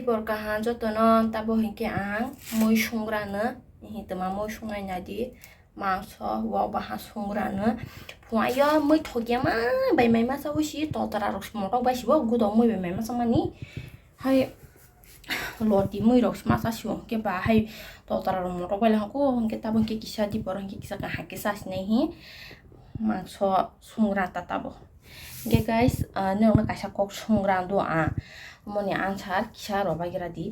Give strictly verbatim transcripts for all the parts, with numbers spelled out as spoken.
Borok kaham jotono tabo hinkhe ang mui sungrano, hinkhe twma mui sungnai nadi, mangso wak baha sungrano. Phunga yo mui thokya ma bai mai masa usi totra rok motok bai sibo gudok mui bai mai masa mani. Hai loti mui rok masa sibo hinkhe ba hai totra rok motok bai lahako hinkhe tabo hinkhe kisa di borok hinkhe kisa kaham khe sasinai hi mangso sungra ta tabo. Hinkhe guys, ah, norokno kaisa kok swngrang do ang. Omoni answer kisa rwbagra di.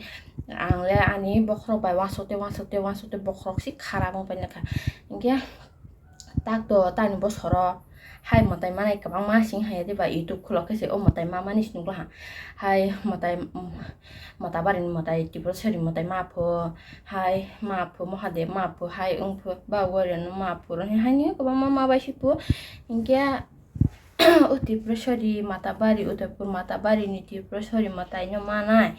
Ang le ani bokhorok bai uansukte, uansukte, uansukte bokhorok si khara wng paina kha. Hinkhe tak to tani bosoro hai mwtai manai kwbangma sing haya diba YouTube khulok khe se o mwtai ma mani se nukla ha. Hai mwtai, mm, Matabarini mwtai, Tiprasari mwtai ma pho, hai ma pho, Mahadev ma pho, hai wng pho, ba Warrior no ma pho, haini kwbangma ma bai si pho. Hinkhe o Tiprasari Matabari, Udaipur Matabari ni Tiprasari mwtai no manai.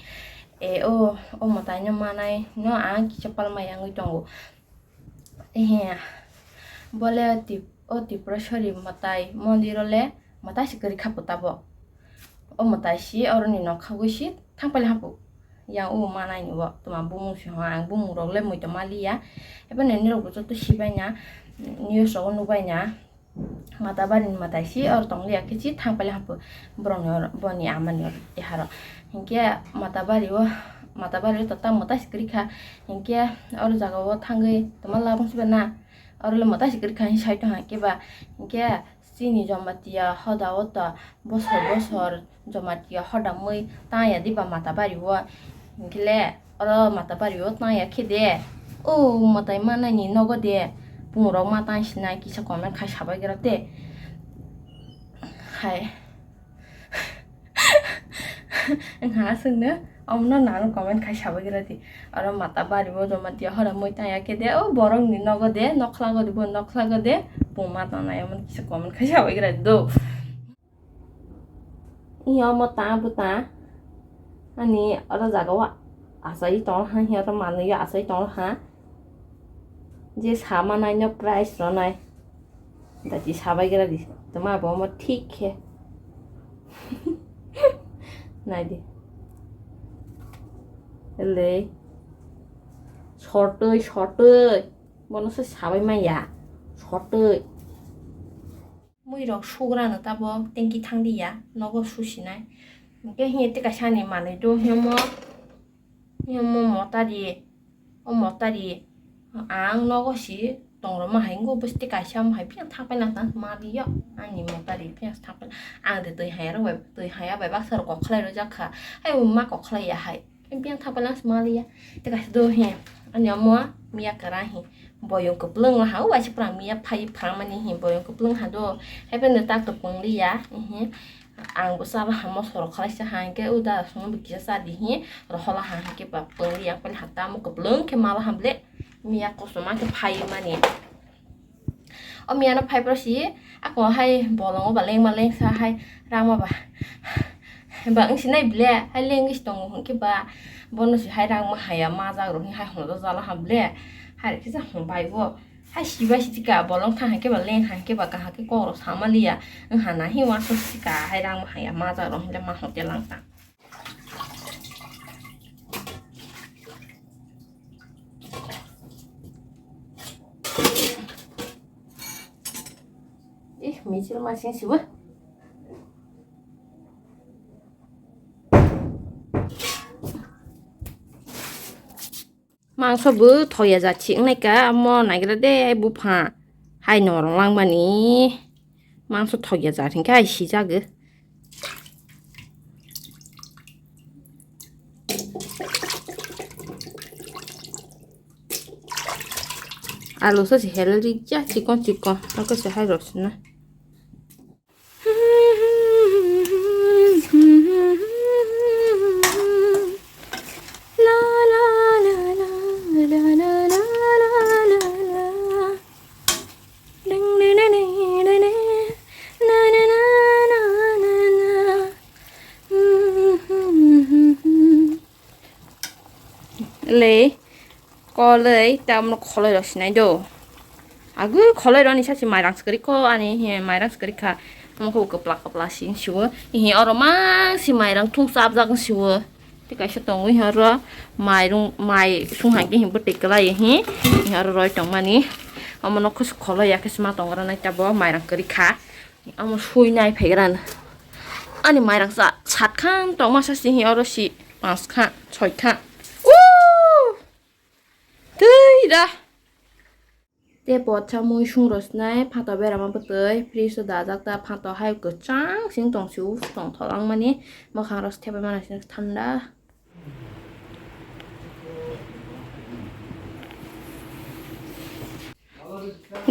E, o, o mwtai no manai no ang kisa palma yangwi tongo. Ehe, bole Tip-, o Tiprasari mwtai mondir o le mwtai se kwrwi kha pho tabo. O mwtai si oroni nokha gwi si thang paila hapo. Yang o manai ni bo tuma bumung si ho ang bumung rok le muitu maliya. Ebo nini rok bo joto sibai na, news rogo nubai na. Matabari ni mwtai si oro tong liya khe si thang paila hapo borok ni oro, boni ama ni oro tiharo. Hinkhe Matabari o, Matabari o to ta mwtai si kwrwi kha. Hinkhe oro jaga o thangwi tuma labang siba na. Oro le mwtai si kwrwi kha hin sai tong ha khe ba. Hinkhe chini Jamatia hoda o to bosor bosor Jamatia hoda mui tang ya diba Matabari o. Hinkhe le oro Matabari o tang ya khe de. O mwtai manai ni nogo de. Bumung rok ma tang sinai kisa comment khai sabai gra te. Hai. Wngkha aswkno omono nang comment khai sabai gra di. Oro Matabari o Jamatia hoda mui tang ya khe de, o borok ni nogo de, nokhlago de, bo nokhlago de, bo ma tang nai omono kisa comment khai sabai gra di do. Iya omo ta bo ta ani oro jaga o achai tong ha, hiya oro manwi o achai tong ha. Je sama nai no price ro nai. Dachi sabai gra di. Toma bo mo thik khe. Nai di. Elei. Shortoi, shortoi. Bono se sabai maya. Shortoi. Mui rok sugrano tabo tengki thang di ya. Nogo susinai. Hingke hiye tei kaisa ni manwi do hiyomo. Hiyomo motari. O motari ang nogo si tongroma hai wngkha, bwswk kaisa omo hai phiya thang paina tang ma liyo ani motari phiya thang paina. Ang de twi haya rok bai, twi haya bai baksa rok kok khlai rwjak kha, hai bo ma kok khlai ya hai, phiya thang paina ma liya. Tei kaisa do he ani omo miya kwrang he boyong kwplwng ha, o waisa pura miya phai pha mani he boyong kwplwng ha do, hai phano tak to pwng liya he. Ang bo chaba hamo sorok khlaisa ha, hingke o dada songno bo kisa cha di hi, rohola ha, hingke ba pwngri yang pali ha tamo kwplwng khe mala ha ble, miya kosom ma khe phai mani. O miya no phai phro si, ako hai bolongo ba lengma lengsa hai rangma ba, ba wng sinai ble, hai lengwi si tongo hingke ba, bono si hai rangma haya majak rok hi hai hono jala ha ble, hai kisa hong bai bo. Hai sibai si tika bolong thang hai khe ba leng hai khe ba kaham khe kok rok sama liya. Wng ha na hi uansuk tika hai rang hai ya majak rok hwnle ma hwn te lang ta. Ih, michil masing sibo. Mangso bo thokya jat se wngnaikha, omo naigra de ai bupha hai norok langmani. Mangso thokya jat hinkhe ai sijago. Alu se healthy ya, chikon chikon, abo se hai rok sina. Le. Koloi, ta omo kholoi rok sinai do. Agwi kholoi rok ni sasi mairang swkari ko ani he mairang swkari kha. Omo khe kwpla kwpla si siwo. He oro ma si mairang thung chapjak siwo. Kaisa tongwi oro mairung, mai sung hai khe bwtwi kwlai hi oro roi tongmani. Omo nokho se kholo ya khe se ma tong oro nai tabo mairang kwrwi kha. Omo sui nai phaigrana. Ani mairang sa sat khan tongma sa si hi oro si panch kha, choi kha. Woo! Twi da. Te botha mui sung rosnai phato berama bwtwi fridge o dajak ta phato hai kwchang sing tong si u tong thok ang mani mwkhang rok se thepai mani thanda.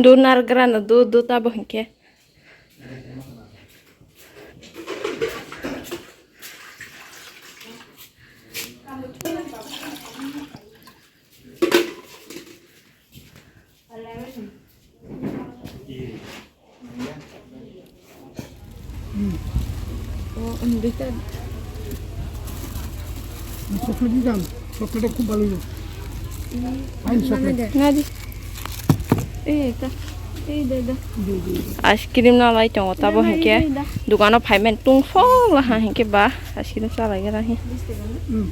Du nar grano du du tabo hinkhe. Chocolate ni dam, chocolate খুব ভালো লাগে। Fine chocolate. Nadi. Ei, ta. Ei, da, da. Ice cream na lai tongo tabo hinkhe. Dukano phaimani tungsok laha hinkhe ba ice cream chalai gra hi. Hmm.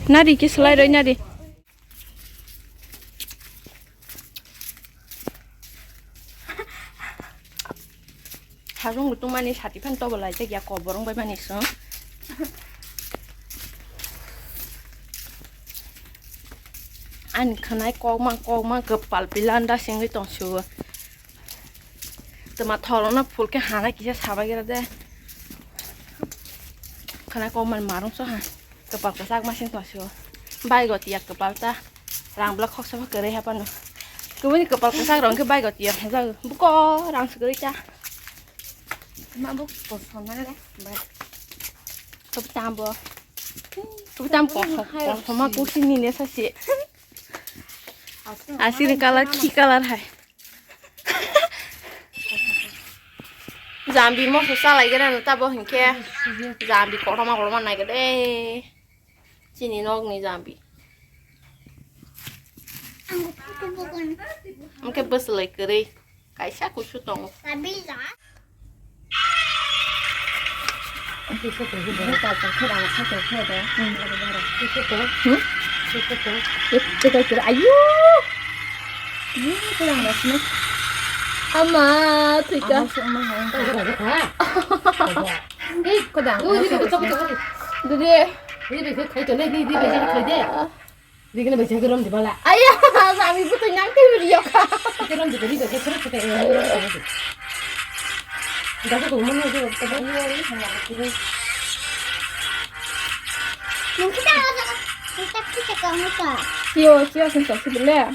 Nadi ke slai roi nadi. Hajong tongmani sati phan tobo laijak ya kobor wng bai mani song. Ani khwnai kokma kokma kwpal pilanda singwi tongsiwo. Twma thorokno phul khe hana kisa sabai gra de. Khwnai kokmani marung so ha. Kwpal kwchak masing tongsiwo. Baigo tiya kwpal ta. Rang bwlak khoksa khe kwrwi hapano. Kubuni kwpal kwchak rong khe baigo tiya hajak. Buko rang se kwrwi ta. Ma buk kosom na le. Bai. Kubu tambo. Kubu tam kosom kosom ma pusi ni ne sasi. Asini color ki color hai. Jambi moso salai gana no tabo hinkhe. Jambi kotorma kotorma nai gede. Chini nokni jambi. Ang kuku bukun. Hinkhe bwswlai kwrwi. Kaisa kusu tongo. Kabila. Ayu. Ama, thika. Kodang. Dede. Dede, khaito le, dede, dede, khaide. Dikene bai jagi rom di bala. Aya, kami butuh nyangkir video ka. Dikene rom di bali bai jagi rom di bala. Dapat kau mana tu? Mungkin tak ada. Kita kita kamu tak. Sio, sio, sensor si bela.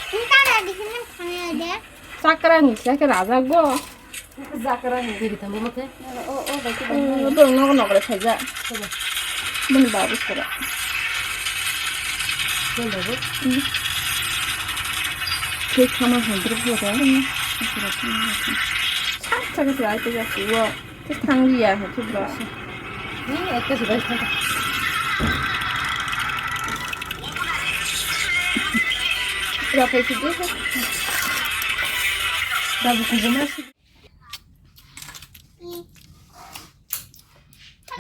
Kita ada di sini kami ada. Sakra ni, sakra raja go. Jakra ni. Diri tambo mate. O, o, bai ke bai. Bo nok nok re khaja. Bini babu sara. Bini babu? Hmm. Ke khama hundred bo da. Sa sa ke ai ke ja siwo. Ke thang liya he ke ba. Ni ekta si bai sa. Ra pe si de. Babu ko ma si.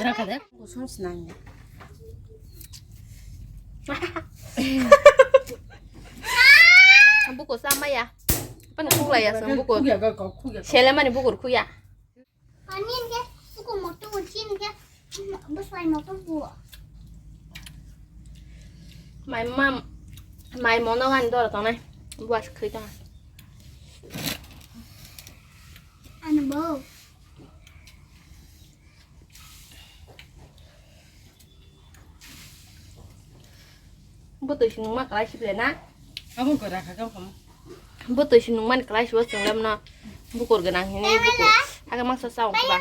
Rang kade. Kusum sinang ya. Buku sama ya. Pan kula ya sang buku. Sele mani buku kuya. Anin ke buku motor ucin ke. Bus lain motor bu. My mom, my mono kan dor tonai. Buas kri tonai. Anu bo. Bwtwi si nungma kwlai si ble na? Abo wngkha rakha khe wngkha mo. Bwtwi si nungmani kwlai si bo chwng lemno. Bukur gwnang hini bukur. Hakhe mangsa cha wngkha ba.